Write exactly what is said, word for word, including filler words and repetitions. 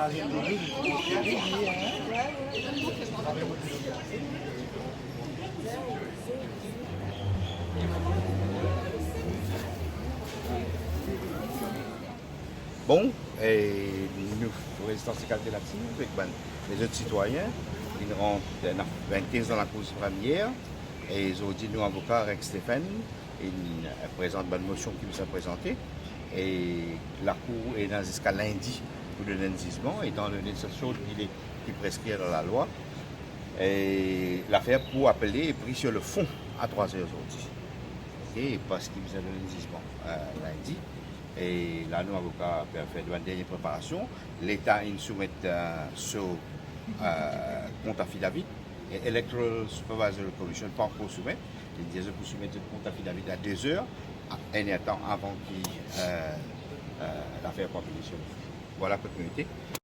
Bon, e nou, Rezistans Egalite Laksim, avek bann lezot sitwayin, inn rant, e, ena vintez dan Lakour Siprim yer, e zordi nou avoka Rex Stephen, inn, e, prezant bann mosion ki bizin prezante, e lakour ena ziska lindi pou donn enn zizman, etan done sa short delay ki preskri dan lalwa, e lafer pou apele e pri sur le fond a trwa zer zordi. Ok, parski bizin donn enn zizman, e, lindi. E la nou avoka pe fer bann dernie preparasion. Leta inn soumet, e, so, e, kont afidavit, e Electoral Supervisory Commission pa ankor soumet. Li dir zot pou soumet zot kont afidavit a de zer, a enn er tan avan ki, e, e, lafer pou apele sur le fond. Vwala kot nou ete.